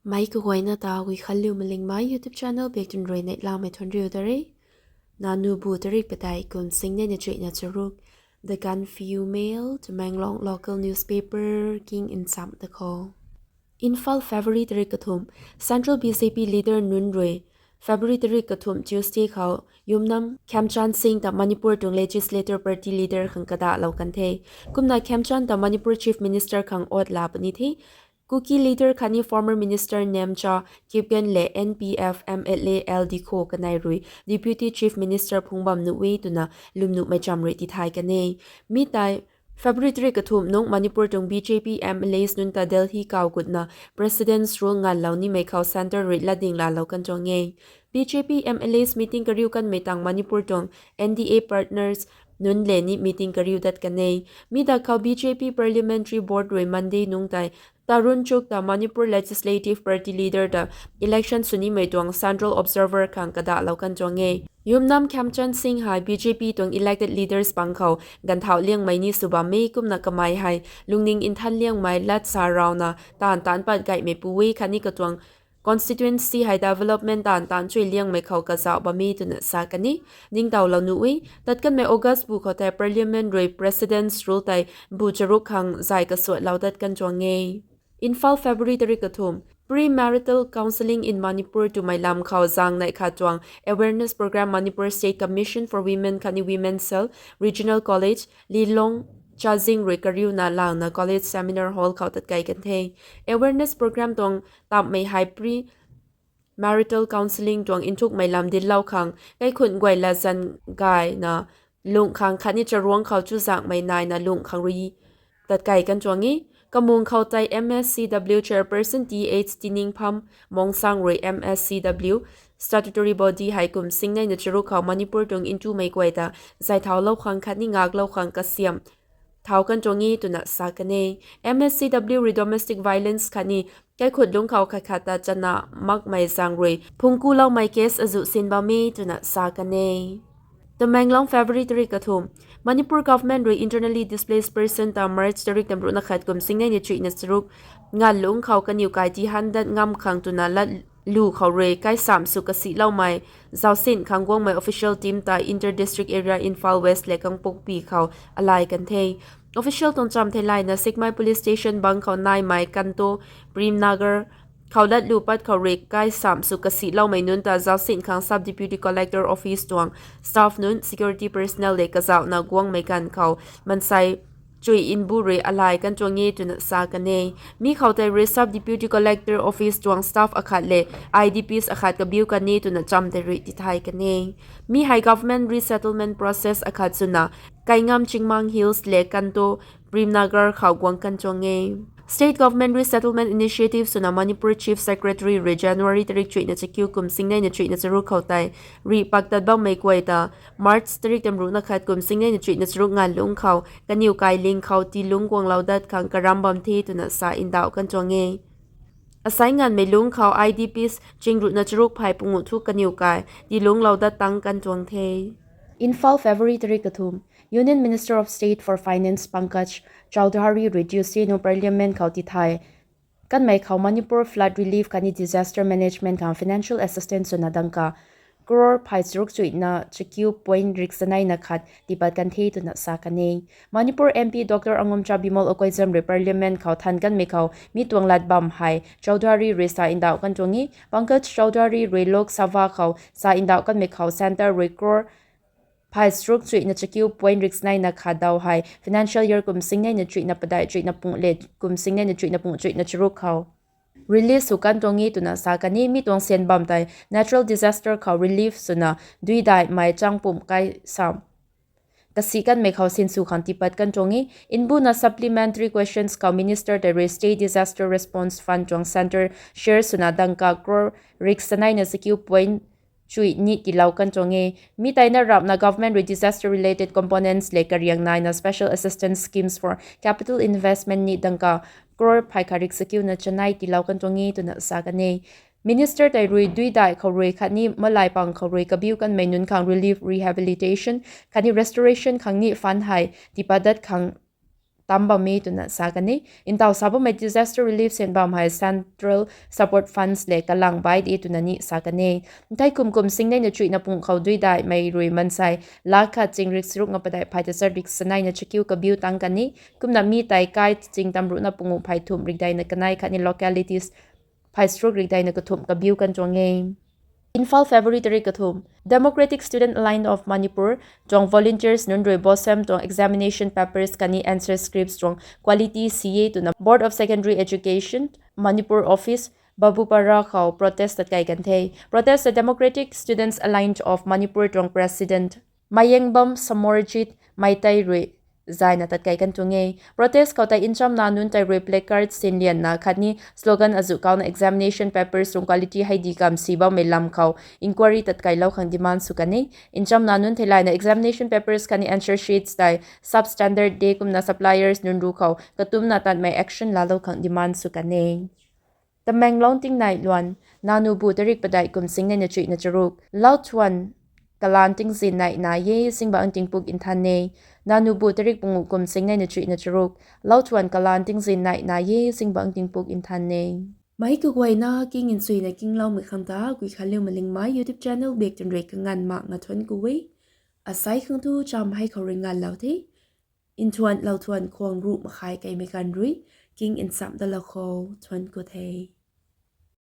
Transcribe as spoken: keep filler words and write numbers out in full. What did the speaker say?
Mei kaguayna ta Guikhanliu Malingmei YouTube channel bak tun rui neihlamei thuanc riu da re. Nanu bu tarik padeih kum singneina chuihna charuk, The Gaanphiu Mail, Tamenglong local newspaper king nchamh da khou. Imphal, February tarik kathumh. Central B J P leader nunc rui February tarik kathumh Tuesday khou Yumnam Khemchand Singh ta Manipur tuang legislator party leader khang kadahlou kan the. Kumna Khemchand ta Manipur Chief Minister khang oath laa puni the. Kuki leader khatni former minister Nemcha Kipgen le N P F M L A L Dikho kanei rui Deputy Chief Minister phungc bam nuh e twna lwmnuhmei cham rui tithay kan e. Mi tei February tarik kathumh nungc Manipur tuang B J P M L As nunc ta Delhi kau gutna President's Rule nganlou nimei khou centre rui latding laalou kan tuang e. B J P M L As meeting kariu kanmei tang Manipur tuang N D A partners nunc le ni meeting kariu dat kan e. Mi da khou B J P Parliamentary Board rui Monday nungc tei Tarun Chugh ta Manipur Legislative Party leader ta election sw nimei tuang central observer khang kadahlou kan tuang e. Yumnam Khemchand Singh hei B J P tuang elected leaders pang khou ganvthauh liangmei ni sw bam e. Kumna kamei hei lungning nthan liangmei lat sa rauna taanv taanc pat gaymei pu e khatni katuang constituency hei development taanv taanc chuy liangmei khou kazauh bam e twna sa kan e. Ningtowlou nuh e, tat kanmei August bu khou tei Parliament rui President's Rule tei bu charuk khang zay kasuatlou dat kan tuang e. Imphal, February tarik kathumh. Premarital Counselling in Manipur twmei lam khou zaeng neih khat tuang awareness program Manipur State Commission for Women khatni Women's Cell, Regional College Lilong, Chajing rui kariuna langna college seminar hall khou tatkei kan the. Awareness program tuang tamhmei hei premarital counselling tuang nthukmei lam dinclou khang, kaikhunc guay latzan gayna lungh khang khatni charuangc khou chuzaenghmei naina lungh khang rui tatkei kan tuang e. Kamung khou tei M S C W chairperson T H Tiningpham Mongsang rui M S C W statutory body hei kum singneina charuk khou Manipur tuang ntumei guay ta zay thaulou khang khatni ngaklou khang kasiam thau kan tuang e twna sa kan e. M S C W rui domestic violence khatni kaikhunc lungc khou khat khat ta chana makmei zaeng rui phungc kuloumei case azuh sin bam e twna sa kan e. Tamenglong, February tarik kathumh. Manipur government rui internally displaced person ta March tarik tamruhna khat kum singneina chuihna charuk nganv lungc khou kaniw kai tihan dat ngam khang twna latlu khou rui kaisamh sw kasiloumei zaucsin khang guangmei official team ta inter district area Imphal West le Kangpokpi khou alay kan the. Official tuang cham theilayna Sekmai police station bang khou naimei Kanto, Premnagar khou latlu pat khou rui kaisamh sw kasiloumei nunc ta zaucsin khang sub deputy collector office tuang staff nunc, security personnel le kazauhna guangmei ganv khou mansei chuy mbu rui alay kan tuang e twna sa kan e. Mi khou tei rui sub deputy collector office tuang staff akhat le I D Ps akhat kabiu kan e twna cham tei rui tithay kan e. Mi hei government resettlement process akhat swna Kaingam, Chingmang Hills le Kanto, Premnagar khou guang kan tuang e. State Government Resettlement Initiative swna Manipur Chief Secretary rui January tarik chuihna chakiu kum singneina chuihna charuk khou tei rih pak tat bammei guay ta March tarik tamruhna khat kum singneina chuihna charuk nganv lungc khou kaniw kai ling khou tiilungc guanglou dat khang karam bam the twna sa ndauh kan tuang e. Asai nganvmei lungc khou I D Ps chingruhna charuk phey pungu thu kaniw kai tiilungclou dat tang kan tuang the. Imphal, February tarik kathumh. Union Minister of State for Finance Pankaj Chaudhary rui Tuesday nungc Parliament khou tithay kanmei khou Manipur flood relief khatni disaster management khang financial assistance swna dangka crore phey charuk chuihna chakiu point rik chaneina khat tiipat kan the twna sa kan e. Manipur M P Doctor Angomcha Bimol Akoijam rui Parliament khou than kanmei khou mi tuang lat bam hei Chaudhary rui sa ndauh kan tuang e. Pankaj Chaudhary rui Lok Sabha khou sa ndauh kanmei khou centre rui crore phey charuk chuihna chakiu point rik chaneina khat daw hei financial year kum singneina chuihna padeih chuihna pungu le kum singneina chuihna pungu chuihna charuk khou release sw kan tuang e twna sa kan e. Mi tuang syan bam tei natural disaster khou relief swna duidaihmei chang pumh kai sam kasi kanmei khou sinsw khang tiipat kan tuang e. Mbuna supplementary questions khou Minister tei rui State Disaster Response Fund tuang centre share swna dangka crore rik chaneina chakiu point chuih ni tiilou kan tuang e. Mi tei na rapna government rui disaster related components le kariang naina special assistance schemes for capital investment ni dangka crore phey khat rik chakiuna chanei tiilou kan tuang e twna sa kan e. Minister tei rui duidaih khou rui khatni malai pang khou rui kabiu kanmei nunc khang relief, rehabilitation khatni restoration khang ni fund hei tiipat dat khang tam bam e twna sa kan e. Ntaw sa bammei disaster relief syan bam hei Central Support Funds le kalang bai de twna ni sa kan e. Nthei kum kum singneina chuihna pung khou duidaihmei rui mansei lakh khat chingrik saruk nga padeih phay tachat rik saneina chakiu kabiu tang kan e. Kumna mi tei kai ching tamruhna pungu phay thumh rikdeina kanei khatni localities phay saruk rikdeina kathumh kabiu kan tuang e. Imphal, February tarik kathumh. Democratic Student Alliance of Manipur tuang volunteers nunc rui BOSEM tuang examination papers khatni answer scripts tuang quality si e twna Board of Secondary Education, Manipur office, Babupara khou protest tatkai kan the. Protest ta Democratic Students Alliance of Manipur tuang president Mayengbam Samarjit Meitei rui zayna tatkai kan tuang e. Protest khou tei nchamna nunc tei rui placard sinlianna khatni slogan azuh kauna examination papers tuang quality hei di kam si bammei lam khou inquiry tatkailou khang demand sw kan e. Nchamna nunc theilayna examination papers khatni answer sheets tei substandard de kumna suppliers nunc ru khou katumna tatmei action laalou khang demand sw kan e. Tamenglong tingnai luan, nanubu tarik padeih kum singneina chuihna charuk. Lauthuan kalan tingzin nai na e, zingbangc tingpuk nthan e. Nanubu tarik pungu kum singneina chuihna charuk. Lauthuan kalan tingzin nai na e, zingbangc tingpuk nthan e. Meic kaguayna king nsuina kingloumei khang ta Guikhanliu Malingmei YouTube channel bak twn rui kanganv mak nga thuanc ku e. Asai khang thu cham hei khou rui nganvlou the. Nthuan lauthuan khwang ruh makhai kaimei ganv rui king nsam dalou khou thuanc ku the.